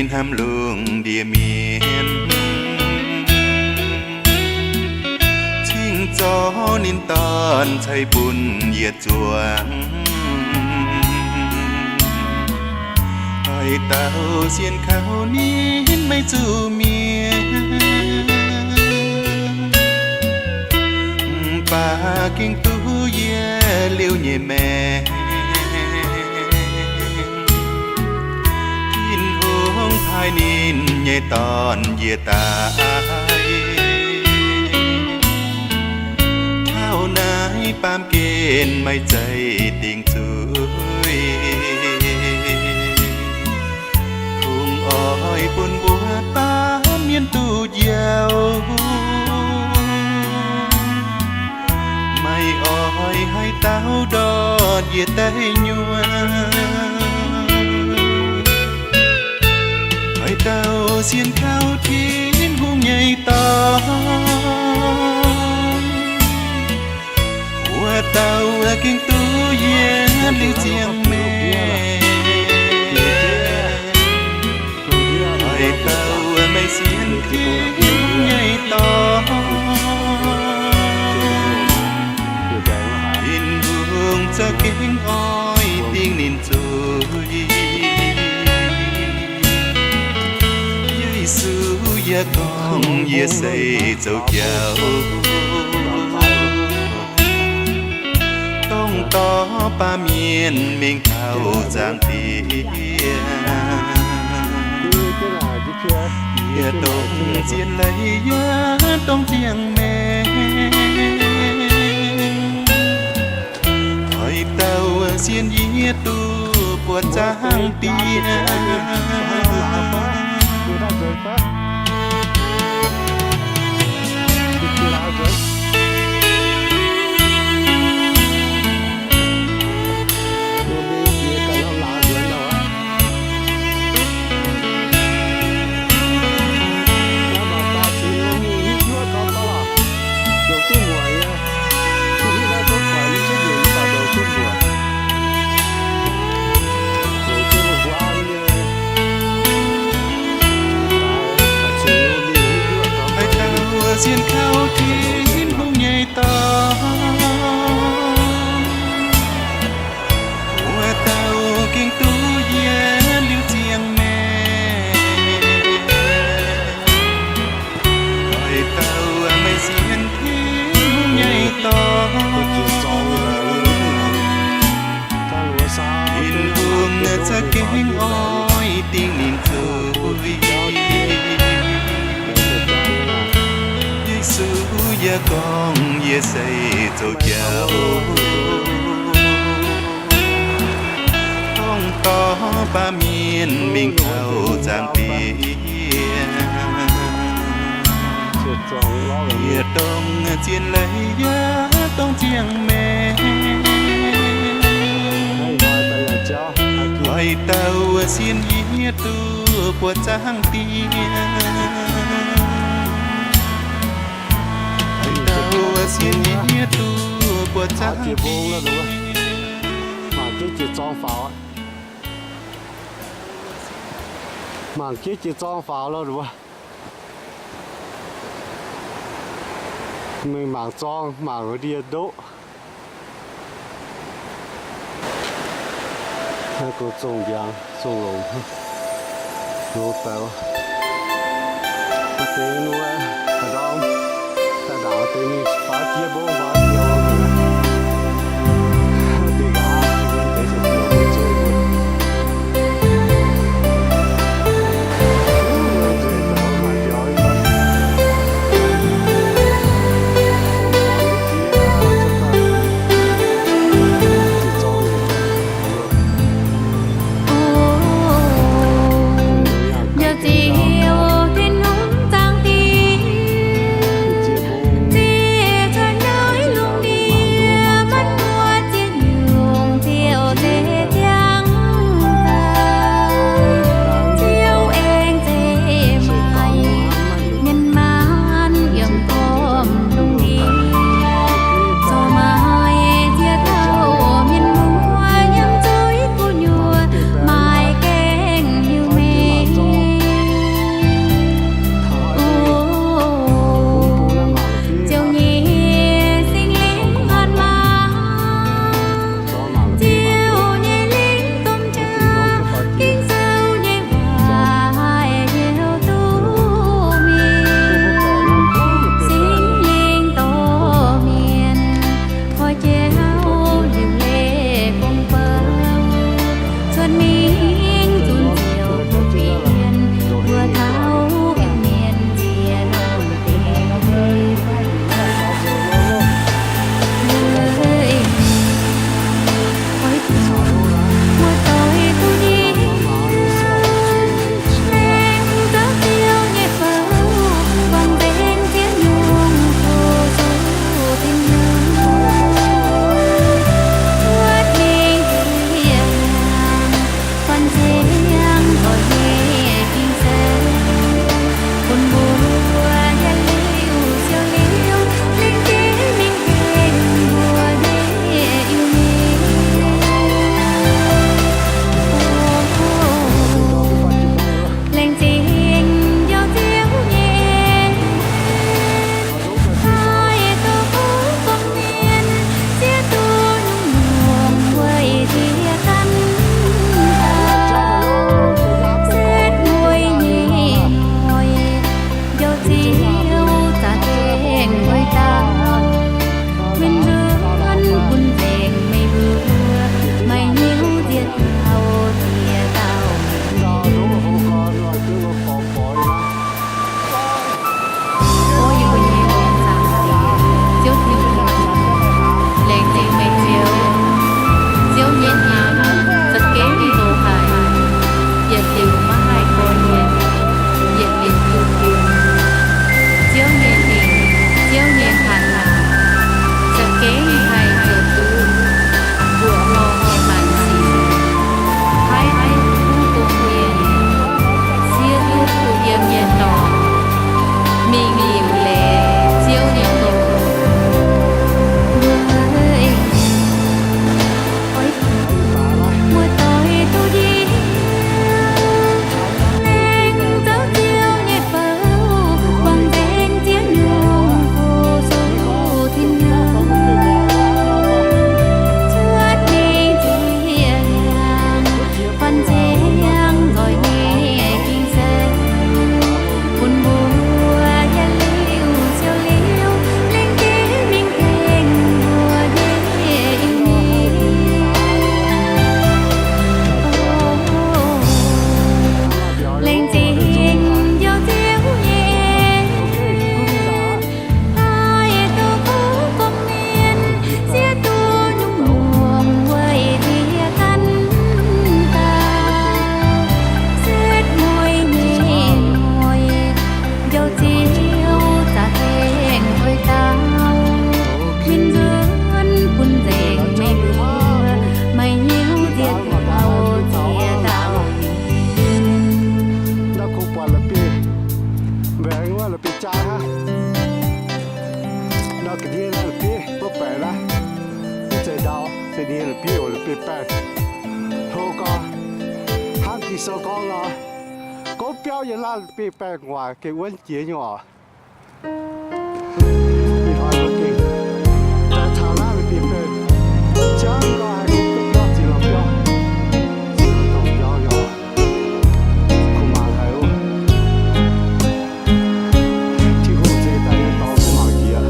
hnamv lungh ndiev mienh, cingx zorqv ninh dorn ceix bun yietc zuangx. Oix dauh sienh kaux ninh maiv zuqc mienh, mv baac gengh duqv yie liuz nyei maengc. Tin-Hungh paaiv ninh nyei Dorn njiec daaih, taux naaiv baamh gen maiv zeiz dingc zuiz. Kungx oix bun mbuo baamh mienh duqv njoux, maiv oix haaix dauh ndortv njiec daaih nyuonh. Oix dauh sienh kaux Tin-Hungh nyei Dorn, wuov dauh gengh duqv yie liuz ziangh maengc. Oix dauh maiv sienx Tin-Hungh nyei Dorn, Tin-Hungh za'gengh oix dingc ninh zuiz. Yesu yaac gorngv, yie se zoux jauv, dongh dorh baamh mienh mingh taux zaangc Diex. Yie dongh zien leiz yaac dongh ziangh maengc. Oix dauh sienh yie duqv buatc zaangc Diex. Haaix dauh sienh kaux Tin-Hungh nyei Dorn, wuov dauh gengh duqv yie liuz ziangh maengc. Oix dauh maiv sienx Tin-Hungh nyei Dorn, Tin-Hungh za'gengh oix dingc ninh zuiz. Yesu yaac gorngv, yie se zoux jauv, dongh dorh baamh mienh mingh taux zaangc Diex. Yie dongh zien leiz yaac dongh ziangh maengc. Oix dauh sienh yie duqv buatc zaangc Diex. Oix dauh sienh yie duqv buatc zaangc Diex. Mangc jienv jiex zorng faaux, mangc jienv jiex zorng faaux loh. Mingh mangc zorng, mangc ndie ndoqv. Naaiv gox zongh ndiangx, zongh longc, longx daaih. Deix nor, daaih ndorm, daaih ndaangc deix mingh faaux jiex mbong faaux jiex. Deix nqa'haav deix se biouv mbuo zueiz mbuo. Njoux Ziouv Tin-Hungh zaangc Diex, zieqc cuotv naaiv lungh Da'nyeic la'bieiv oc, la'bieiv-baengh hlo gau. Hnangv Ging-Sou gorngv nor, gouv biauv yiem naaiv la'bieiv-baengh waac gengh wuonv jiex nyei oc. Ih hnoi mbuo gengh daaih taux naaiv la'bieiv-baengh, jangv gau haih duqv biauv, ziex lorh biauv, ziex lorh biauv nyei oc. Kuv mangc haic oc. Tin-Hungh zeix daaih nyei dorngx se mangc jiex.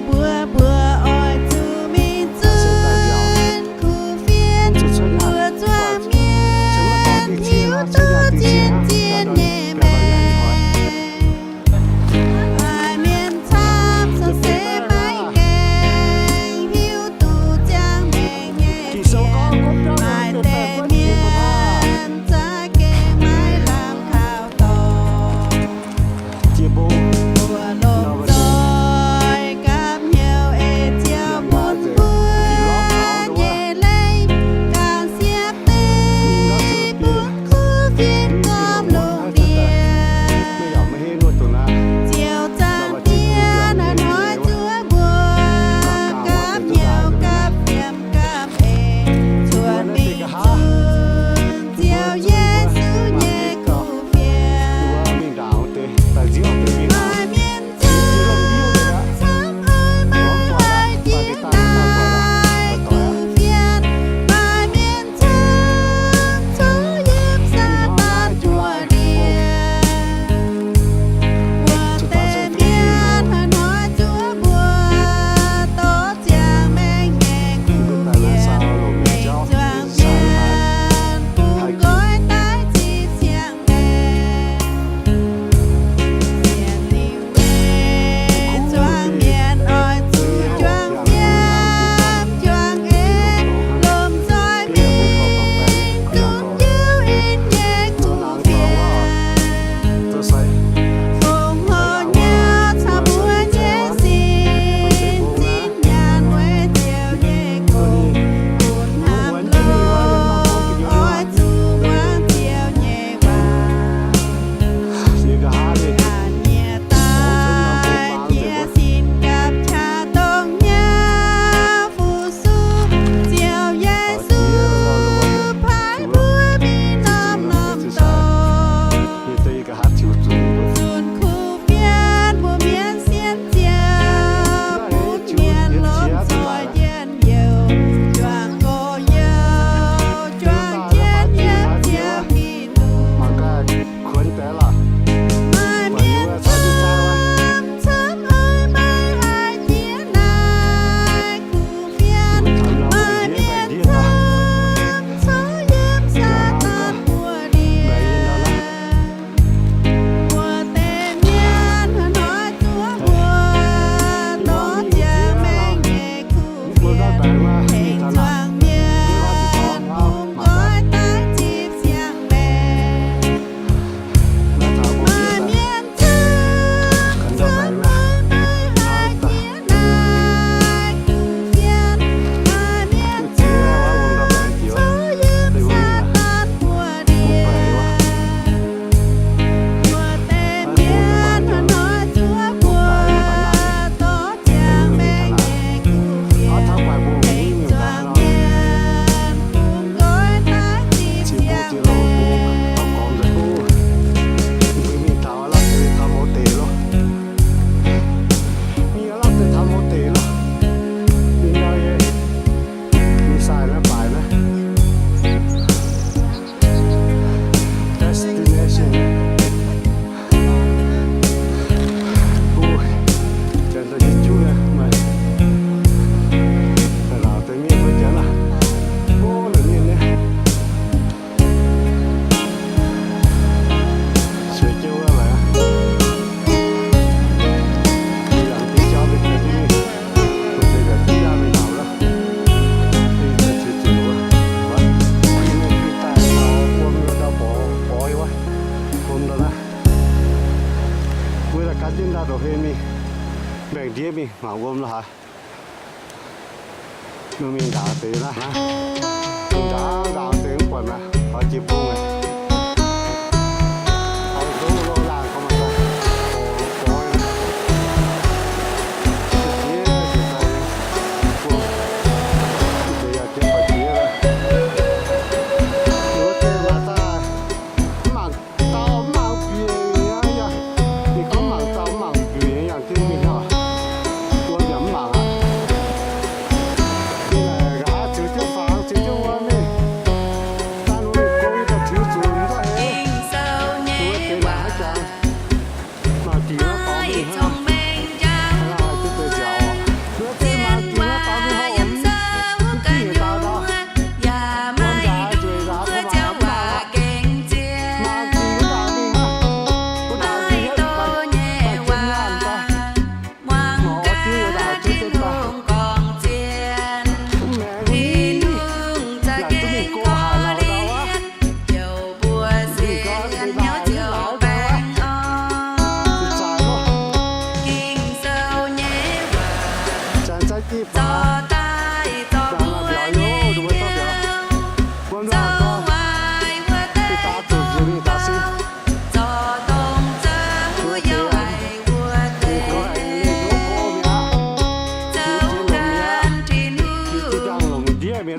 Mbuo, mbuo oix zuqc mingh zunv kuv fienx, mbuo zuangx mienh hiuv duqv zien-zien nyei maengc. Maiv mienh camv se maiv gaengh hiuv duqv ziangh maengc nyei sic. Maaih deix mienh za'gengh maiv lamh kaux dorngx. Mbuo lomh nzoih gapv hnyouv ei Ziouv bun mbuo nyei leiz ganh siepv deix bun kuv fienx gormx lungh ndiev. Ziouv Zaangc Diex, hnoi-hnoi zuov mbuo gapv hnyouv gapv fiem gapv eix, cuotv mingh zunv Ziouv Yesu nyei kuv fienx. Maaih mienh camv, camv haic maiv haih jiex naaiv kuv fienx. Maaih mienh camv, camv yiem Saadaan buoz-ndiev. Wuov deix mienh hnoi-hnoi zuov mbuo dorh ziangh maengc nyei kuv fienx, mengh zuangx mienh bungx nqoi daaih zipv ziangh maengc. Sienx Tin-Hungh nyei zuangx mienh oix zuqc juangc fiem juangc eix, lomh nzoih mingh zunv Ziouv in nyei kuv fienx. Fongc horc nyauv caux mbuo nyei sin, zinh nyaanh weic Ziouv nyei gong, bun hnamv longx oix zuqc muangx Ziouv nyei waac. Ganh nyie daaih jiex sin gapv qaqv dongh nyauv fu-sux Ziouv Yesu paaiv mbuo mingh norm-norm dorngx. Zunc kuv fienx mbuo mienh sienx Ziouv, bun mienh lomh nzoih njien-youh, juangc gorx-youz, juangc jienv yiem Ziouv Giduc. Maaih mienh camv, camv haic maiv haih jiex naaiv kuv fienx. Maaih mienh camv, camv yiem Saadaan buoz-ndiev. Wuov deix mienh hnoi-hnoi zuov mbuo dorh ziangh maengc nyei kuv fienx, tengx zuangx mienh bungx nqoi daaih zipv ziangh maengc. Maaih mienh camv, camv haic maiv haih jiex naaiv kuv fienx. Maaih mienh camv, camv yiem Saadaan buoz-ndiev. Wuov deix mienh hnoi-hnoi zuov mbuo dorh ziangh maengc nyei kuv fienx, tengx zuangx mienh bungx nqoi daaih zipv ziangh maengc. Destination. Wuov daaih gan jienv ndau ndongc hei mingh, mbaengx-ndiev mingh mangc wuom lorqc haaix. Mingh ndaangc deix naaiv, mingh ndaangc ndaangc deix mv buatc naaiv, oix jiex bung aqv. Oix ndoqv lo laangh gorngv maaih daaih, oix, oix, oix, oix, oix,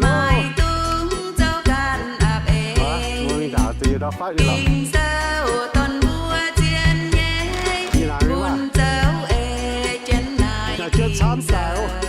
Maaih dungx zoux ganh a'beiv, mingh ndaangc zuqc yietc ndau fatv nyei lorqc. Ging-Sou dorn mbuo zien nyei, bun zoux ei jienv naaiv Ging-Sou.